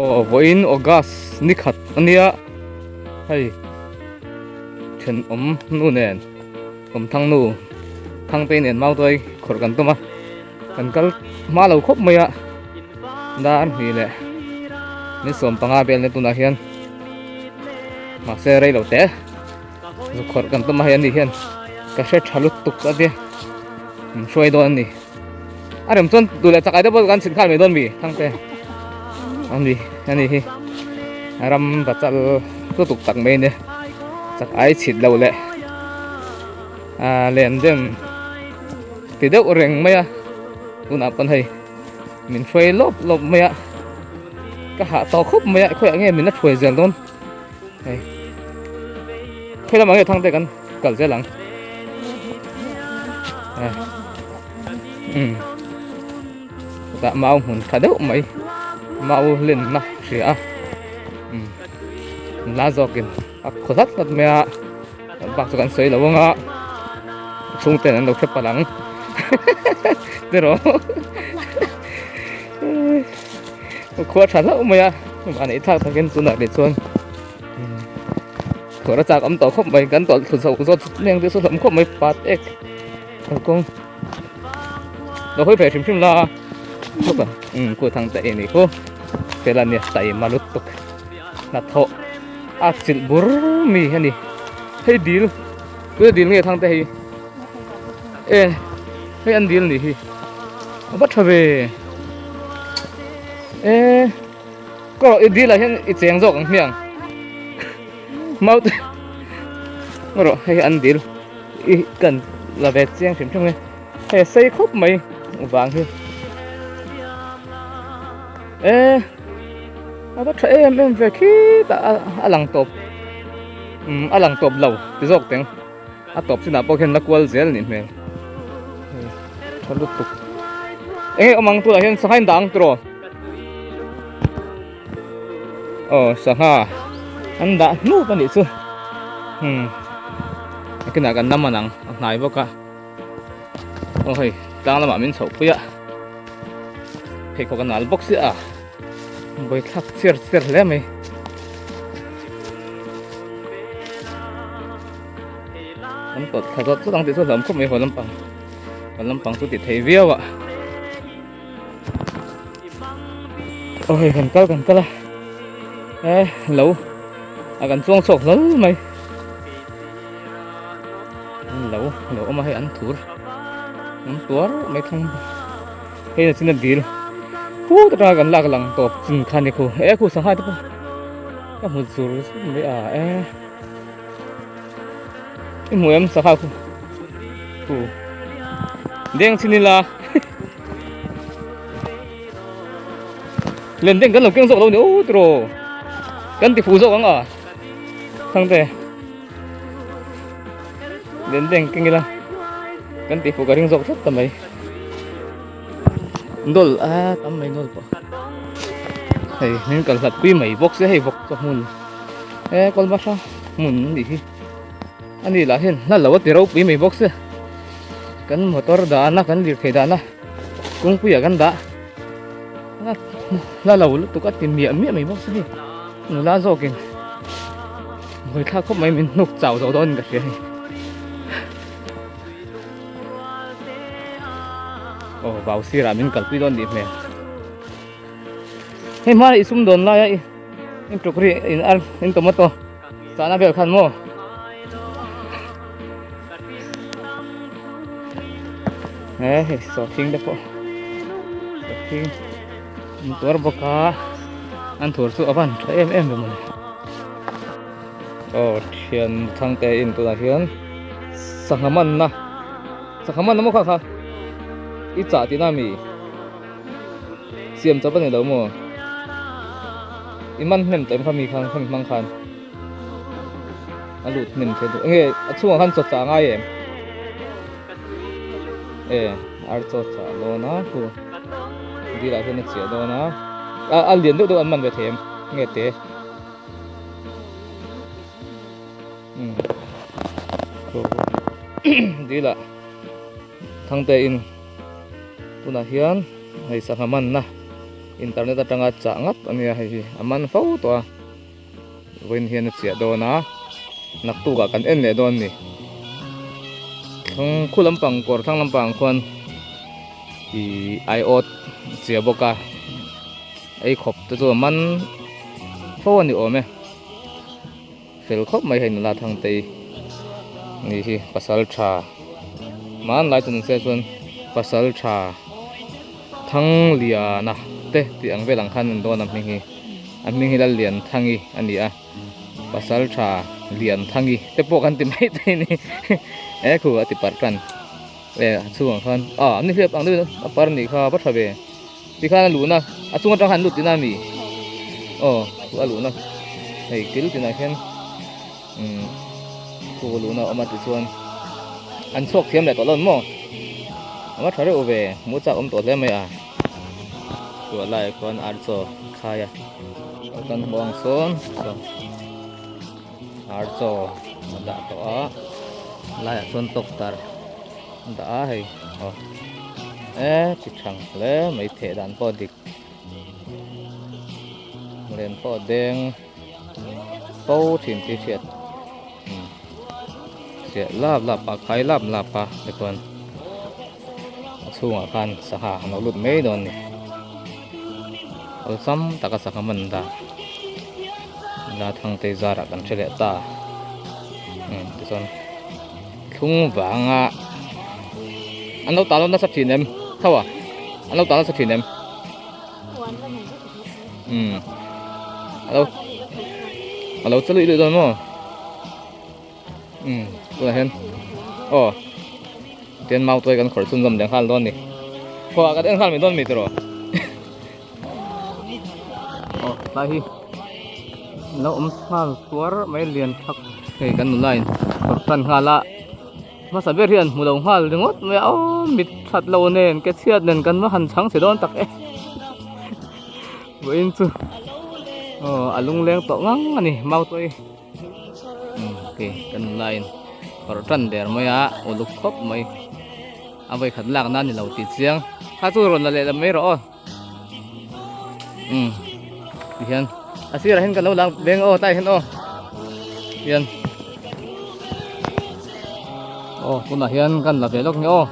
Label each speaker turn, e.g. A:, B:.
A: Aw vawiin August ni khat ania hei thenawm nu nen Awmthang nu Thangtei nen Mautuai khawrh kan tum a kan kal hma lo khawp mai a dar hnih leh ni 15 vel nia tunah hian mahse rei lo te zu khawrh kan tum a hei ani hian ka hre tha lutuk a tia min hruai dawn a ni a rem chuan duh leh chak ai te pawh kan chhit nghal mai dawn mi Thangte ani ani hi ram va chal lutuk tak mai a nia chak ai chhit lo leh ah len dem ti deuh reng mai a tunah pawn hei min hruai lawp lawp mai a ka hah tawh khawp mai a khawiah nge min la hruai zel dawn hei khawi lamah nge thangte kan kal zel ang um chutah mau hmun tha deuh mai mau lenna hria a um nula zawkin a khaw hlat hlat mai a bak chu kan sawi lo ang a chhungten an lo hre palh ang ti rawh khua tha hlauh mai a van ei thlak takin tunah leh chuan khawr a chak awm tawh khawp mai kan tawlh thlu chho zawt leng te chu hlawm khawp mai pat ek kalkawng lo hawi ve hrim hrim la um ku thang te ni khu fela nia taima lutuk hnathawh a chilh bur mi a ni hei dil tuna dil nge thang te hei e hei an dil ni hi a va tha ve e ka rawh i dil ah hian i cheng zawk ang hmiang mau te ka rawh hei an dil i kan la ve chiang hrim hrim e hei a sei khawp mai vang hi e A va tha em em ve khitah a a lang tawp umm a lang tawp lo ti zawk teng a tawp chinah pawh khian la kual zel anih hmel hei tha lutuk eng nge awm ang tunah hian sangha in dah ang tiraw aw sangha an dah hnup anih chu umm nakinah kan la man ang a hnai bawk a. Aw hei tlang lamah min chhoh pui a pheikhawk a nal bawk si a bawithlak chiar chiar hle mai an tawt thla zawt zawt ang tih chu hlauhawm khawp mai haw lampang haw lampang chu ti thei viau a aw hei kan kal kan kal a e lo a kan chuang chhuak hlawl mai. Lo lo awm a hei an thur an tuar mai thlang hei na chin a dil phut atanga kan lak lang tawp chin kha ni khu e khu sangha te pawh ka hmu zur zur mai a e i hmu em sangha khu khu deng chin ila len deng kan lo keng zawk lo ni aw tiraw kan ti fu zawk ang a thangte. Den deng keng ila kan tih fuh ka ring zawk tlat ta mai nawl a tam mai nawl pawh hei min kal hlat pui mai bawk se hei vawk ka hmun he kawlbahra hmun a nih hi ani lah hian hla lo a ti ropui mai bawk se kan motor dahna kan lirthei dahna kawngpuiah kan dah hla lo lutuk a ti miah miah mai bawk se hei nula zawkin. Hawi thlak khawp mai min hnuk chau zo dawn in ka hria hei. Aw vau sirah min kalpui dawn nih hmel. Hei hmana i sum dawn laia i in tukri in ar in tomato chahna vel khan maw. He hei sawhthing te pawh sawhthing an tuar bawk a an thur chu a van tha em em ve mawle. Aw thian thangte in tunah hian sangha manna sangha manna maw kha kha i chah tihna ami siam chawp a ni lo maw i man hnem tawh em kha mi khan khami hmang khan a lut hnem thei duh enge a chhungah khan chaw chah a ngai em e ar chaw chah dawn a khu dilah hian a chiah dawn a a lian deuh deuh an man ve thei em nge te. Dila thangte in tunah hian hei sangha manna. Internet atanga chah ngat a nia hei hi a man fo tawh a vawiin hian a chiah dawn a naktuk ah kan en leh dawn a ni thlang khu lampang kawr thlang lampang khuan ih aiawt chiah bawk a ei khawp te chu a man fo a ni awm e fel khawp mai hei nula Thangtei ni hi pasal tha hmanlai chu nise chuan pasal tha Thangliana te tih ang vel ang khan an dawn a hming hi a hming hi Lallianthangi a ni a pasal tha Lianthangi te pawh kan ti mai thei a ni e khu a ti parh tan e a chhungah khan ah an ni hliap ang deuhin a par anih kha va tha ve tikhan a luhna a chung atang khan an lut tihna ami aw chu a luhna hei kil tinah khian umm chu a luhna a awm a tichuan an chhuak thiam leh tawh lo ang maw a va tha reuh ve hmuh chak awm tawh hle mai a chhuah laiah khuan ar chaw a khai a kan hmuh ang sawn saw. Ar chaw a dah tawh a laiah chuan tawktar a dah a hei aw e chi thang hle mai theh dan pawh a dik len pawh a deng fo thin tih hriat umm chiah lap lap a khai lap lap a tichuan a chhungah khan sangha an lo lut mai dawn a ni awlsam taka sangha man dan. La Thangtei zarah kan hre leh ta umm tichuan thlung vanga an lo tah lo nasa thin em tho a an lo tah nasa thin em umm alo alo che luih luih dawn maw umm tunah hian aw tian mau tuai kan khawrh chhunzawm leh nghal dawn a ni khaw ah kan en nghal mai dawn a mi tiraw. Aw tlai hi lo awm nghal tuar mai lian thak hei kan nula in kawr tan nghal a hmasa ber hian hmu lo nghal ringawt mai a aw mit that lo nen ke chhiat nen kan va han chhang chhe dawn tak e vawiin chu aw a lungleng tawh ngang a ni mau tawih umm ok kan nula in kawr tan der mai a uluk khawp mai a vawikhat lak nan a ni lo tih chiang kha chu rawn la leh lam mai rawh aw. Umm tihian a sirah hian kan lo lang veng aw tlaiah hian aw tihian aw tunah hian kan la ve lawk nge aw